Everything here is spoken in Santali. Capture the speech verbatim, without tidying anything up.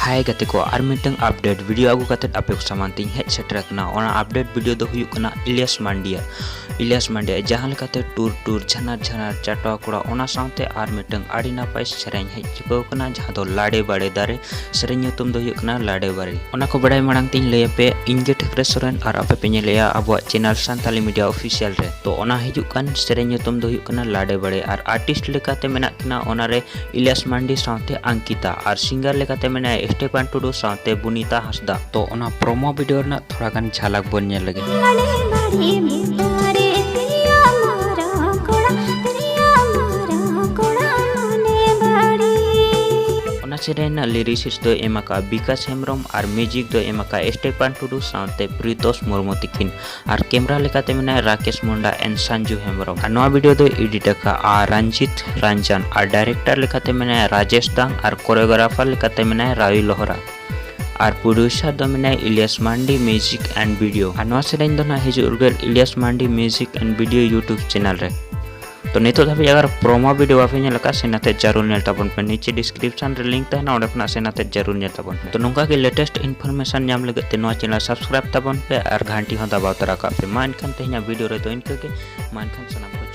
ᱦᱟᱭ ᱜᱟᱛᱮ ᱠᱚ, ᱟᱨ ᱢᱤᱫᱴᱟᱝ ᱟᱯᱰᱮᱴ ᱵᱷᱤᱰᱤᱭᱳ ᱟᱹᱜᱩ ᱠᱟᱛᱮᱫ ᱟᱯᱮ ᱠᱚ ᱥᱟᱢᱟᱝ ᱛᱤᱧ ᱦᱮᱡ ᱥᱮᱴᱮᱨ ᱟᱠᱟᱱᱟ᱾ ᱚᱱᱟ ᱟᱯᱰᱮᱴ ᱵᱷᱤᱰᱤᱭᱳ ᱫᱚ ᱦᱩᱭᱩᱜ ᱠᱟᱱᱟ ᱤᱞᱤᱭᱟᱥ ᱢᱟᱱᱰᱤᱭᱟ᱾ ᱤᱞᱤᱭᱟᱥ ᱢᱟᱱᱰᱤᱭᱟ ᱡᱟᱦᱟᱸ ᱞᱮᱠᱟᱛᱮ ᱴᱩᱨ ᱴᱩᱨ, ᱡᱷᱟᱱᱟᱨ ᱡᱷᱟᱱᱟᱨ, ᱪᱟᱴᱣᱟ ᱠᱚᱲᱟ, ᱚᱱᱟ ᱥᱟᱶᱛᱮ ᱟᱨ ᱢᱤᱫᱴᱟᱝ ᱟᱹᱰᱤ ᱱᱟᱯᱟᱭ ᱥᱮᱨᱮᱧ ᱦᱮᱡ ᱪᱩᱠᱟᱹᱣ ᱟᱠᱟᱱᱟ, ᱡᱟᱦᱟᱸ ᱫᱚ ᱞᱟᱰᱮ ᱵᱟᱲᱮ ᱫᱟᱨᱮ᱾ ᱥᱮᱨᱮᱧ ᱧᱩᱛᱩᱢ ᱫᱚ ᱦᱩᱭᱩᱜ ᱠᱟᱱᱟ ᱞᱟᱰᱮ ᱵᱟᱲᱮ᱾ ᱚᱱᱟ ᱠᱚ ᱵᱟᱲᱟᱭ ᱢᱟᱲᱟᱝ ᱛᱤᱧ ᱞᱟᱹᱭ ᱟᱯᱮ, ᱤᱧ ᱜᱮ ᱴᱷᱟᱹᱠᱨᱟᱹ ᱥᱚᱨᱮᱱ ᱟᱨ ᱟᱯᱮ ᱯᱮ ᱧᱮᱞᱮᱜᱼᱟ ᱟᱵᱚᱣᱟᱜ ᱪᱮᱱᱮᱞ ᱥᱟᱱᱛᱟᱞᱤ ᱢᱤᱰᱤᱭᱟ ᱚᱯᱷᱤᱥᱤᱭᱟᱞ ᱨᱮ᱾ ᱛᱚ, ᱚᱱᱟ ᱦᱤᱡᱩᱜ ᱠᱟᱱ ᱥᱮᱨᱮᱧ ᱧᱩᱛᱩᱢ ᱫᱚ ᱦᱩᱭᱩᱜ ᱠᱟᱱᱟ ᱞᱟᱰᱮ ᱵᱟᱲᱮ ᱟᱨ ᱟᱨᱴᱤᱥᱴ ᱞᱮᱠᱟᱛᱮ ᱢᱮᱱᱟᱜ ᱠᱤᱱᱟ ᱚᱱᱟᱨᱮ ᱤᱞᱤᱭᱟᱥ ᱢᱟᱱᱰᱤ ᱥᱟᱶᱛᱮ ᱟᱝᱠᱤᱛᱟ, ᱟᱨ ᱥᱤᱝᱜᱟᱨ ᱞᱮᱠᱟᱛᱮ ᱢᱮᱱᱟᱭᱟ ᱥᱴᱮᱯᱷᱟᱱ ᱴᱩᱰᱩ ᱥᱟᱶᱛᱮ ᱵᱩᱱᱤᱛᱟ ᱦᱟᱸᱥᱫᱟ᱾ ᱛᱚ, ᱚᱱᱟ ᱯᱨᱳᱢᱳ ᱵᱷᱤᱰᱤᱭᱳ ᱨᱮᱱᱟᱜ ᱛᱷᱚᱲᱟ ᱜᱟᱱ ᱡᱷᱟᱞᱟᱠ ᱵᱚᱱ ᱧᱮᱞ ᱞᱮᱜᱮ᱾ ᱞᱟᱰᱮ ᱵᱟᱲᱮ ᱢᱮ ᱵᱟᱨᱮ ᱛᱮᱭᱟ ᱢᱟᱨᱟᱝ ᱠᱚᱲᱟ, ᱛᱮᱭᱟ ᱢᱟᱨᱟᱝ ᱠᱚᱲᱟ ᱞᱟᱰᱮ ᱵᱟᱲᱮ᱾ ᱚᱱᱟ ᱥᱮᱨᱮᱧ ᱨᱮᱱᱟᱜ ᱞᱤᱨᱤᱥᱤᱥᱴ ᱫᱚᱭ ᱮᱢ ᱟᱠᱟᱫᱼᱟ ᱵᱤᱠᱟᱥ ᱦᱮᱢᱵᱨᱚᱢ ᱟᱨ ᱢᱤᱣᱡᱤᱠ ᱫᱚᱭ ᱮᱢ ᱟᱠᱟᱫᱼᱟ ᱥᱴᱮᱯᱷᱟᱱ ᱴᱩᱰᱩ ᱥᱟᱶᱛᱮ ᱯᱨᱤᱛᱳᱥ ᱢᱩᱨᱢᱩ ᱛᱤᱠᱤᱱ᱾ ᱟᱨ ᱠᱮᱢᱨᱟ ᱞᱮᱠᱟᱛᱮ ᱢᱮᱱᱟᱭᱟ ᱨᱟᱠᱮᱥ ᱢᱩᱱᱰᱟ and ᱥᱟᱱᱡᱩ ᱦᱮᱢᱵᱨᱚᱢ᱾ ᱟᱨ ᱱᱚᱣᱟ ᱵᱷᱤᱰᱤᱭᱳ ᱫᱚᱭ ᱮᱰᱤᱴ ᱟᱠᱟᱫᱼᱟ ᱨᱚᱧᱡᱤᱛ ᱨᱚᱧᱡᱚᱱ ᱟᱨ ᱰᱟᱭᱨᱮᱠᱴᱚᱨ ᱞᱮᱠᱟᱛᱮ ᱢᱮᱱᱟᱭᱟ ᱨᱟᱡᱮᱥ ᱫᱟᱝ ᱟᱨ ᱠᱳᱨᱤᱭᱳᱜᱨᱟᱯᱷᱟᱨ ᱞᱮᱠᱟᱛᱮ ᱢᱮᱱᱟᱭᱟ ᱨᱟᱣᱤ ᱞᱳᱦᱨᱟ᱾ ᱟᱨ ᱯᱨᱚᱰᱭᱩᱥᱟᱨ ᱫᱚ ᱢᱮᱱᱟᱭᱟ Elias Mandi music and video. ᱟᱨ ᱱᱚᱣᱟ ᱥᱮᱨᱮᱧ ᱫᱚ ᱱᱟᱦᱟᱜ ᱦᱤᱡᱩᱜ ᱨᱩᱣᱟᱹᱲ Elias Mandi music and video YouTube channel ᱨᱮ᱾ ᱛᱚ, ᱱᱤᱛᱚᱜ ᱫᱷᱟᱹᱵᱤᱡ ᱟᱜᱟᱨ ᱯᱨᱳᱢᱳ ᱵᱷᱤᱰᱤᱭᱳ ᱵᱟᱯᱮ ᱧᱮᱞ ᱟᱠᱟᱫ, ᱥᱮᱱ ᱟᱛᱮ ᱡᱟᱹᱨᱩᱲ ᱧᱮᱞ ᱛᱟᱵᱚᱱ ᱯᱮ᱾ ᱱᱤᱪᱮ ᱰᱤᱥᱠᱨᱤᱯᱥᱚᱱ ᱨᱮ ᱞᱤᱝᱠ ᱛᱟᱦᱮᱱᱟ, ᱚᱸᱰᱮ ᱠᱷᱚᱱᱟᱜ ᱥᱮᱱ ᱟᱛᱮ ᱡᱟᱹᱨᱩᱲ ᱧᱮᱞ ᱛᱟᱵᱚᱱ ᱯᱮ᱾ ᱛᱚ, ᱱᱚᱝᱠᱟ ᱜᱮ ᱞᱮᱴᱮᱥᱴ ᱤᱱᱯᱷᱚᱨᱢᱮᱥᱚᱱ ᱧᱟᱢ ᱞᱟᱹᱜᱤᱫ ᱛᱮ ᱱᱚᱣᱟ ᱪᱮᱱᱮᱞ ᱥᱟᱵᱥᱠᱨᱟᱭᱤᱵ ᱛᱟᱵᱚᱱ ᱯᱮ ᱟᱨ ᱜᱷᱟᱱᱴᱤ ᱦᱚᱸ ᱫᱟᱵᱟᱣ ᱛᱚᱨᱟ ᱠᱟᱜ ᱯᱮ᱾ ᱢᱟ ᱮᱱᱠᱷᱟᱱ ᱛᱮᱦᱮᱧᱟᱜ ᱵᱷᱤᱰᱤᱭᱳ ᱨᱮᱫᱚ ᱤᱱᱠᱟᱹ ᱜᱮ᱾ ᱢᱟ ᱮᱱᱠᱷᱟᱱ ᱥᱟᱱᱟᱢ ᱠᱚ